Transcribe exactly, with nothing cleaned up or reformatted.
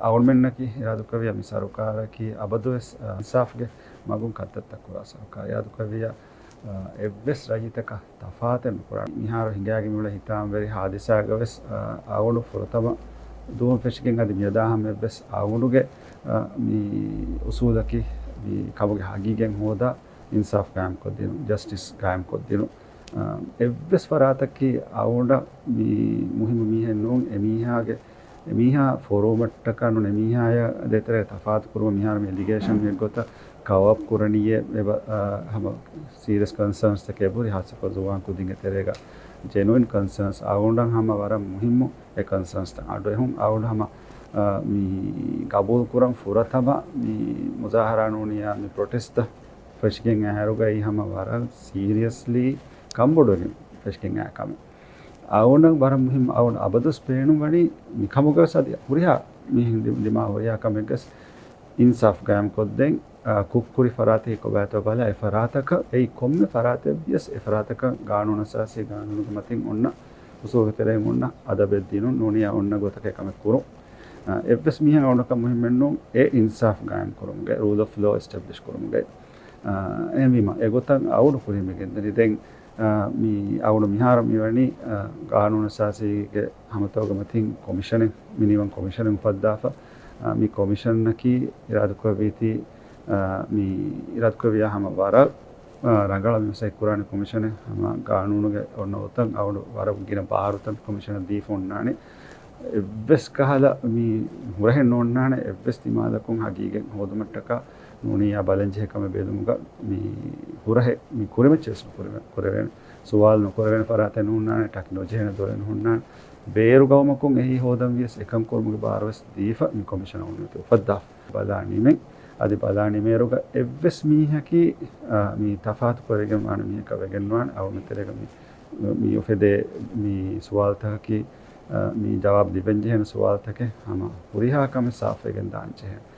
އަޅުމެންނަކީ އިރާދުކުރެއްވިޔާ މި ސަރުކާރަކީ އަބަދުވެސް، އާ، އިންސާފްގެ މަގުން ކަންތައްތައް ކުރާ ސަރުކާރެއް. އިރާދުކުރެއްވިޔާ، އާ، އެއްވެސް ރައްޔިތަކަށް ތަފާތެއް ނުކުރާ. މިހާރު ހިނގާގެން މިއުޅޭ ހިތާމަވެރި ހާދިސާގަވެސް، އާ، އަޅުގަނޑު ފުރަތަމަ ދުވަހުން ފެށިގެން އަދި މިއަދާ ހަމަޔަށްވެސް އަޅުގަނޑުގެ، އާ، މި އުސޫލަކީ މި ކަމުގެ ހަގީގަތް ހޯދާ އިންސާފް ގާއިމްކޮށްދިނުން، ޖަސްޓިސް ގާއިމްކޮށްދިނުން. އާ، އެއްވެސް ފަރާތަކީ އަޅުގަނޑަށް މި މުހިއްމު މީހެއް ނޫން. އެމީހާގެ، އެމީހާ ފޯރުމަށްޓަކާ ނޫން، އެމީހާޔާ ދޭތެރޭ ތަފާތު ކުރުމަށް މިހާރު މި އެލިގޭޝަން އެއްގޮތަށް ކަވަރ އަޕް ކުރަނީއޭ އެބަ-، އާ، ހަމަ ސީރިއަސް ކަންސާންސްތަކެއް އެބަހުރި، ހާއްސަކޮށް ޒުވާން ކުދިންގެ ތެރޭގަ ޖެނުއިން ކަންސާންސް އަޅުގަނޑަށް ހަމަ ވަރަށް މުހިއްމު އެ ކަންސާންސްތައް އަޑު އެހުން އަޅުގަނޑު ހަމަ، އާ، މި ގަބޫލު ކުރަން ފުރަތަމަ މި މުޒާހަރާ ނޫނިއްޔާ މި ޕްރޮޓެސްޓް ފެށިގެން އައިހާރުގައި ހަމަ ވަރަށް ސީރިއަސްލީ ކަންބޮޑުވެގެން ފެށިގެން އައި ކަމެއް. އަޅުގަނޑަށް ވަރަށް މުހިއްމު، އަޅުގަނޑަށް އަބަދުވެސް ބޭނުންވަނީ މިކަމުގަވެސް އަދި ހުރިހާ މީހުން ދި-، ދިމާ ހުރިހާ ކަމެއްގަސް އިންސާފް ގާއިމްކޮށްދޭން، އާ، ކުށްކުރި ފަރާތެއް ކޮބާތޯ ބަލާ، އެ ފަރާތަކަށް އެއީ ކޮންމެ ފަރާތެއްވިޔަސް އެ ފަރާތަކަށް ގާނޫނުއަސާސީ ގާނޫނުގެ މަތިން އޮންނަ އުސޫލުގެ ތެރެއިން އޮންނަ އަދަބެއް ދިނުން ނޫނިއްޔާ އޮންނަ ގޮތަކަށް އެކަމެއް ކުރުން. އާ، އެއްވެސް މީހެއް އަޅުގަނޑަކަށް މުހިއްމެއްނޫން އެ އިންސާފް ގާއިމް ކުރުމުގައި، ރޫލް އޮފް ލޯ އެސްޓެބްލިޝް ކުރުމުގައި. އާ، އެހެންވީމަ އެގޮތަށް އަޅުގަނޑު ކުރިމަގެންދަނީ. ދެން، އާ، މި އަޅުގަނޑު މިހާރު މިވަނީ، އާ، ގާނޫނުއަސާސީގެ ހަމަތައުގެ މަތިން ކޮމިޝަނެއް، މިނިވަން ކޮމިޝަނެއް އުފައްދާފަ. އާ، މި ކޮމިޝަނަކީ އިރާދަކުރެއްވީތީ، އާ، މި އިރާދަކުރެއްވިޔާ ހަމަ ވަރަށް، އާ، ރަނގަޅަށް މި މަސައްކަތް ކުރާނެ ކޮމިޝަނެއް. ހަމަ ގާނޫނުގެ އޮންނަ ގޮތަށް އަޅުގަނޑު ވަރަށް ގިނަ ބާރުތައް ކޮމިޝަނަށް ދީފަ އޮންނާނެ. އެއްވެސް ކަހަލަ މި ހުރަހެއް ނޯންނާނެ، އެއްވެސް ދިމާލަކުން ހަގީގަތް ހޯދުމަށްޓަކާ ނޫނިއްޔާ ބަލަންޖެހޭ ކަމެއް ބެލުމުގަ މި ހުރަހެއް މި ކުރިމައްޗަށް ވެސް ނުކުރެވޭނެ. ސުވާލު ނުކުރެވޭނެ ފަރާތެއް ނޯންނާނެ، ޓަކި ނުޖެހޭނެ ދޮރެއް ނޯންނާނެ. ބޭރު ގައުމަކުން އެހީ ހޯދަން ވިޔަސް އެކަން ކުރުމުގެ ބާރު ވެސް ދީފަ މި ކޮމިޝަނަށް އޮންނަތި އުފައްދާފަ. ބަލާ ނިމެން. އަދި ބަލާ ނިމޭރުގަ އެއްވެސް މީހަކީ، އާ، މި ތަފާތު ކުރެވިގެން ވާނެ މީހަކަށް ވެގެން ވާނެ. އަޅުގަނޑު ތެރޭގަ މި، މި އުފެދޭ މި ސުވާލުތަކަކީ، އާ، މި ޖަވާބު ލިބެން ޖެހޭނެ ސުވާލުތަކެއް. ހަމަ ހުރިހާ ކަމެއް ސާފުވެގެން ދާން ޖެހޭނެ.